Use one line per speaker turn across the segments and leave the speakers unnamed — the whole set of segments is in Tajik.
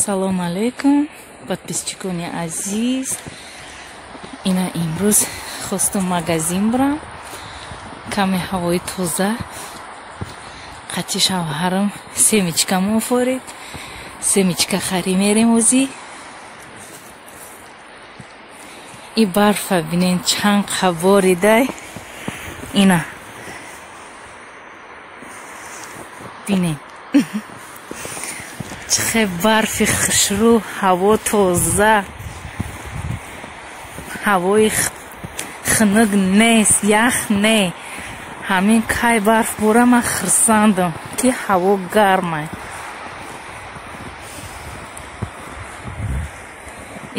Ассалому алайкум, подписчикони азиз. Ина имрӯз хостум магазин бирам. Каме ҳавои тоза. Қачи шавҳарам семечка мофорид. Семечка хари мерем озӣ. И барфа бинен чанд қаборидай. Ина. Бинен. Чхе барфи хушрӯ, ҳаво тоза, ҳавои хунук нест, ях не. Ҳамин кай барф бора ман хурсандам, ки ҳаво гармай.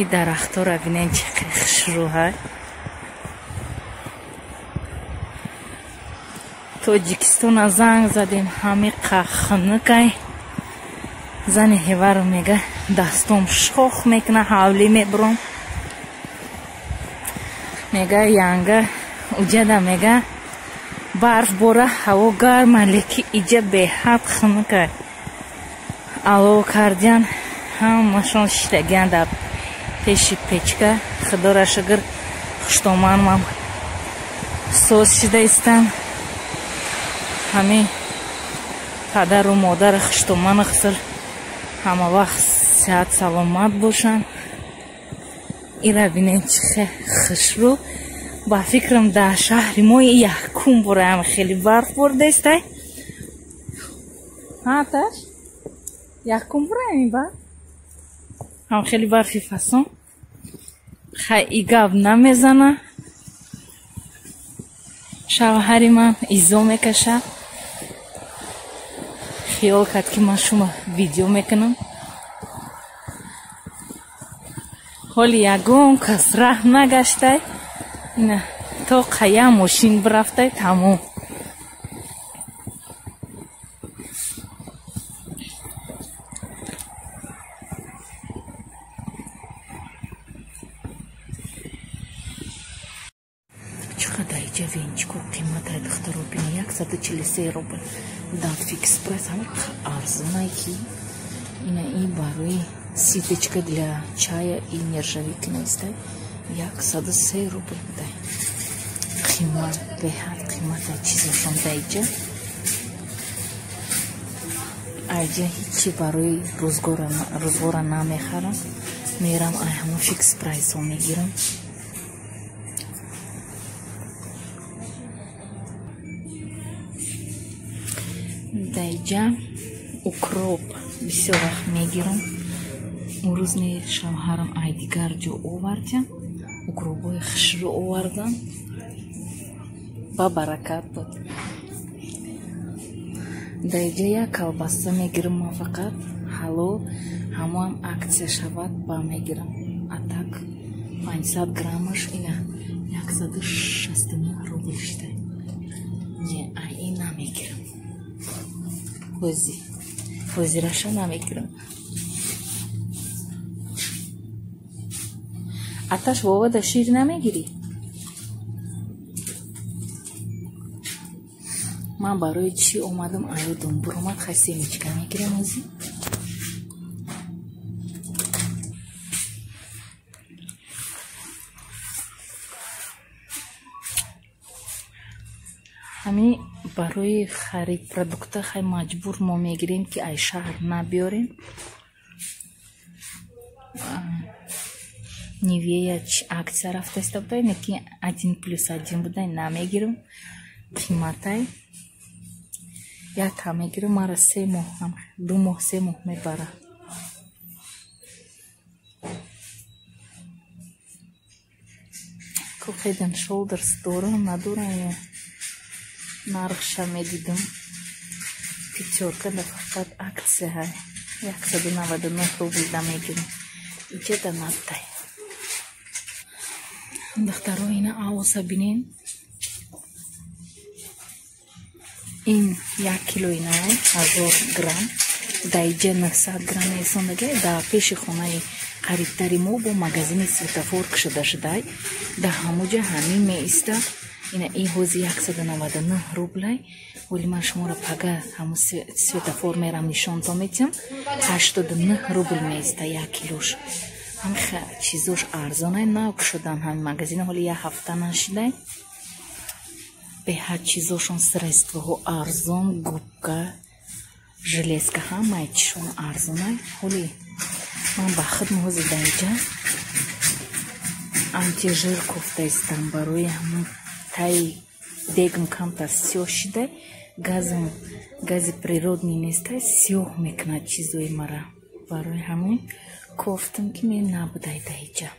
И дарахтора бинен чӣ хушрӯ ҳай. Тоҷикистона занг задем, ҳамиқа хунукай. Зани ҳеваро мега дастом шох мекуна, ҳавлӣ мебурам. Мега янга уҷада мега барф бора ҳаво гарма, леки иҷа беҳад хунукай. Алов кардян, ҳамашон шиштагиян дар пеши печка. Худора шукр, хуштоманмам соз шида истам. Ҳамин падару модари хуштоману хусур ҳама вақт сеҳат саломат бошанд. Ира бинен чӣ хе хушрӯ. Ба фикрам дар шаҳри мо якум бораам хеле барф бордаистай. Ҳа, таш? Якум бораам ин барф? Ҳам хеле барфи фасон. Хай и гап намезана. Шавҳари ман изо мекашад. Хиёл кард, ки ман шумо видео мекунам. Ҳоли ягон кас раҳ нагаштай. Ина то қая мошин бирафтай тамом. Чӣ қадар иҷа венчико қиматай, духтаро, бини, 143 рубл. Дар Фикс Прайс ҳама арзонай, ки ина и барои ситочка для чая и нержавейки навистай, 103 рубл будай. Қимат, беҳад қиматай чизошон дар иҷа. Айҷа ҳичи барои рӯзгора намехарам, мерам ай ҳамон Фикс Прайсҳо мегирам. Даиҷа укроп бисёр вақт мегирам. Он рӯз не шавҳарам ай дигар ҷо овардям. Укробҳои хушрӯ овардам. Ба баракат буд. Даиҷа як колбаса мегирам ман фақат ҳалол, ҳамоам акция шавад ба мегирам. А так 500 граммаш ина 169 рубл шидай. Не, ай ин намегирам. Ҳози ҳозираша намегирам. Аташ вовада шир намегирӣ? Ман барои чӣ омадам, аёдум буромад. Хай семечка мегирам ҳозир. Ҳамин барои харид продукта хай маҷбур мо мегирем, ки ай шаҳр набиёрем. Нивея акция рафта иста будай, не ки 1+1 будай, намегирам, қиматай. Якта мегирам, мара 3 моҳ, 2 моҳ, 3 моҳ мебара. Ко Head and Shoulders дорам, надорам ё нархша медидам. Пятёрка да фақат акция ҳай, 199 рубл да мегирам. Иҷа да наддай. Духтаро, ина авоса бинен. Ин 1 кило инай 1000 грамм. Дар иҷа 900 грамм мерасондагай. Дар пеши хонаи қарибтари мо бо магазини Светофор кушода шудай. Дар ҳамуҷа ҳамин меиста. Ина и ҳози 199 рублай. Ҳоли ман шуморо пага ҳамун светофор мерам нишонтон метиҳам. 89 рубл меиста як килош. Ҳам чизош арзонай, нав шудан ҳамин магазин ҳоли як ҳафта нашидай. Беҳад чизошон средствоҳо арзон, губка, железка ҳамаи чишон арзонай. Ҳоли ман ба худ ҳози даиҷа антижир кофта истам барои ҳамун таи дегм камтар сиёҳ шидай, газам гази природный нестай, сиёҳ мекунад чизои мара. Барои ҳамин кофтам ки мен набудай даиҷа.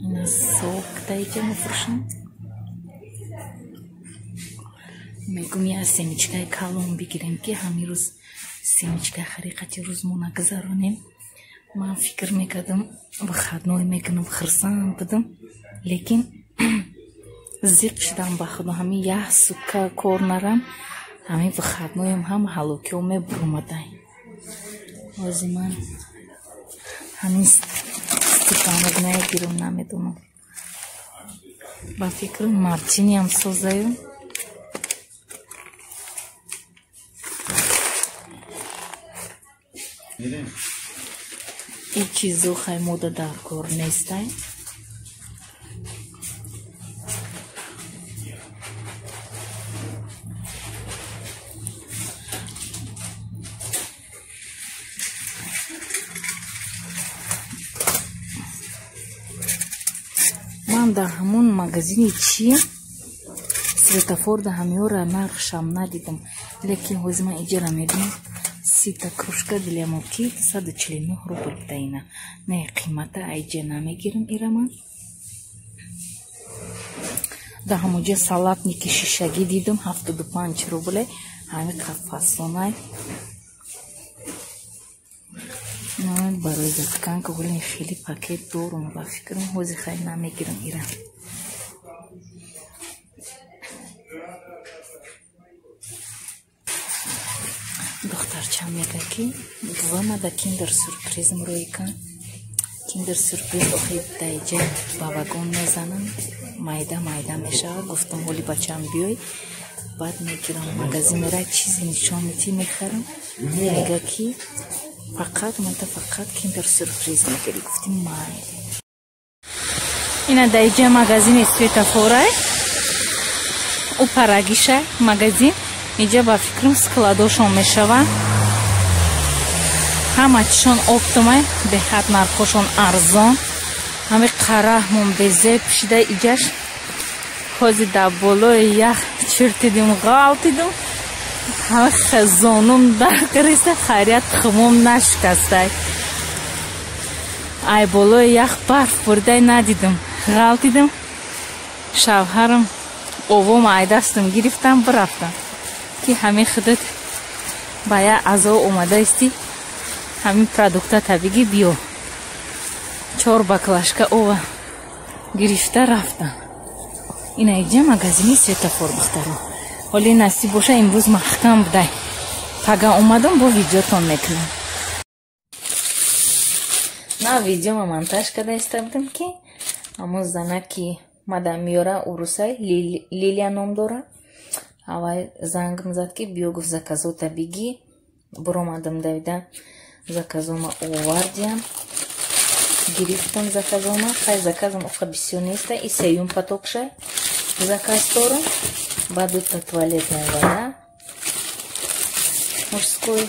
Ина сок даиҷа мефурӯшам. Мегум я семечкаи калон бигирем ки ҳамин рӯз семечка хариқати рӯзмо нагузаронем. Ман фикр мекардам выходной мекунам, хурсанд будам, лекин зиқ шудам ба худо. Ҳамин як сутка кор нарам, ҳамин выходноям ҳам ҳалокиҳо мебуромадай. Ҳозир ман ҳамин Степанов наегирам, намедонам. Ба фикрам мартиниам созаю. И чизо хаймода дар кор нестай. Ман дар ҳамон магазини чи светофор да ҳамиёра нархшам надидам, лекин ҳозир ман иҷара мебинам. Сита кружка для муки 149 рубл даина. Не қимата айҷа намегирам ира ман. Да ҳамонҷа салатники шишагӣ дидам 75 рубле. Ҳамин қафасонай. Барои запеканка гулин хеле пакет дорум ба фикрам ҳозир хай намегирам ира. Духтарчам мега ки бувама да киндер сюрпризм рӯй кан. Киндер сюрприз охи даиҷа ба вагон мезанам, майда майда мешавад. Гуфтам ҳоли бачам биёй, баъд мегирам магазин мера чизе нишон метӣ мехарам. Мега ки фақат манта фақат киндер сюрприз мегирӣ. Гуфтим майли. Ина даиҷа магазини светофорай, ӯ парагиша магазин. Иҷа ба фикрам складошон мешавад. Ҳама чишон оптомай, беҳад нархошон арзон. Ҳами қараҳмон безеб шида иҷаш. Ҳозир дар болои ях чиртидим, ғалтидим. Ҳами хазонум дар кириста, хайрият тухмум нашикастай. Ай болои ях барф буридай надидим, ғалтидим. Шавҳарам овом ай дастам гирифтам, бирафтам. Ки ҳамин худат ба як азо омадаисти, ҳамин продукта табиги биё. 4 баклажка ова гирифта рафтам. Ина иҷа магазини светофор духтаро. Ҳоли насиб боша имрӯз маҳкам будай. Пага омадам бо видеотон мекунам. На видеома монтаж карда иста будам ки ҳамон занаки мадам миёра урусай Лилия ном дора. Авай зангм зад ки биё, гуфт заказота бигӣ. Буромадам давида заказома овардиям. Гирифтам заказома. Хай заказам оқа бисёр неста. И сеюм потокшай заказ дорам. Баъд дута туалетная вода мужской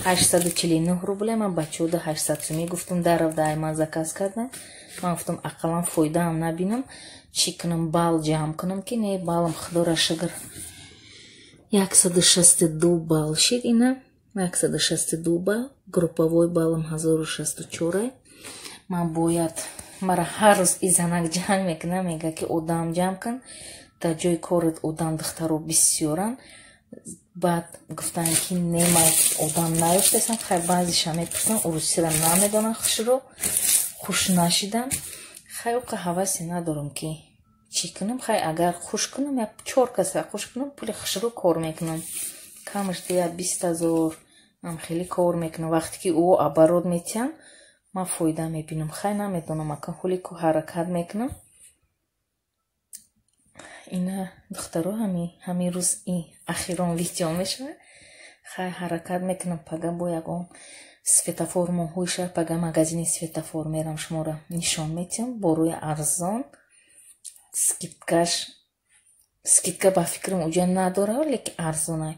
849 рубле. Ман бачаҳода 800 сумӣ гуфтам даравда ай ман заказ кардам. Ман гуфтам ақаллан фоидаам набинам. Чӣ кунам, бал ҷамъ кунам ки не балам худора шукр 162 балл шид. Ина 162 балл, групповой баллам 1064. Ман бояд мара ҳар рӯз и занак ҷамъ мекунам, мега ки одам ҷамъ кун, дар ҷои корат одам духтаро бисёранд. Баъд гуфтанд ки не ман одам наёфтасам. Хай баъзеша мепурсам, урусиро намедонам, хушро хуш нашидам. Хай оқа ҳавасе надорам ки чӣ кунам. Хай агар хуш кунам, я 4 каса хуш кунам, пули хушро кор мекунам. Камаш дия 20 000 Ман хеле кор мекунам. Вақте ки ӯ оборот метиҳанд, ман фоида мебинам. Хай, намедонам, ака ҳоле ку ҳаракат мекунам. Ина, духтаро, ҳамин рӯз ахирон видео мешавад. Хай, ҳаракат мекунам, пага бо ягон Светофор, моҳоиша пага магазини Светофор мерам, шуморо нишон метиҳам. Борои арзон, скидкаш, скидка ба фикрам уҷа надора, лекин арзонай.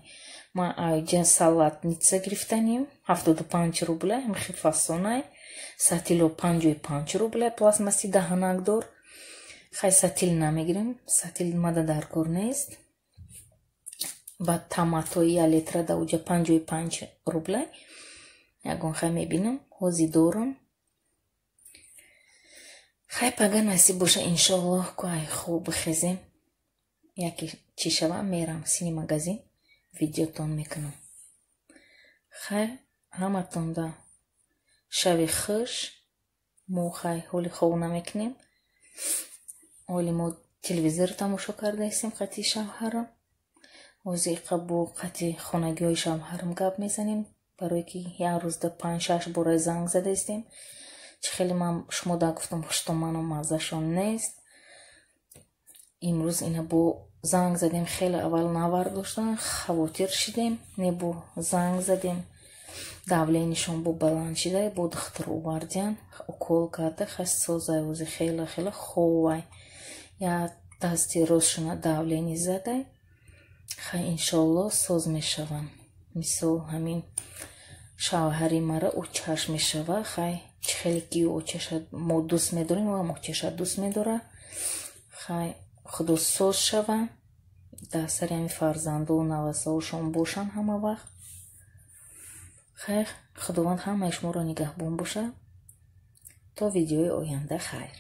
Ман аҷа салатница гирифтаним, 75 рубля, ҳамихел фасонай. Сатило 55 рубля, пластмасси даҳанакдор. Хай, сатил намегирем, сатил мада дар кор нест. Баъд томатои 1 литра да уҷа 55 рубля. Ягон хай мебинам, ҳози дорам. Хай, пага насиб боша, иншоаллоҳ, ку ай хоб бихезем, яке чӣ шава, мерам сини магазин, видеотон мекунам. Хай, ҳаматонда шави хуш. Мо хай ҳоли хоб намекунем, ҳоли мо телевизор тамошо кардаистем қати шавҳарам. Ҳозир иқа бо қати хонагиҳои шавҳарам гап мезанем, барое ки як рӯзда панҷ-шаш бора занг задаистем. Чӣ хеле ман шумо да гуфтам, хуштоману маззашон нест. Имрӯз ина бо занг задем, хеле аввал навардоштан, хавотир шидем, не, бо занг задем, давлениешон бо баланд шида, бо духтур овардиян, укол карда, хай, созай, ҳозир хеле хеле ховай. Як дасти ростшона давление задай. Хай, иншоаллоҳ, соз мешаванд. Мисол, ҳамин шавҳари мара очаш мешава. Хай, чӣ хеле ки очаша мо дӯст медорем, ӯам очаша дӯст медорад. Хай, худо соз шава, дар сари ҳамин фарзанду навасаҳошон бошанд ҳама вақт. Хайр, Худованд ҳамаи шуморо нигаҳбон бошад. То видеои оянда, хайр.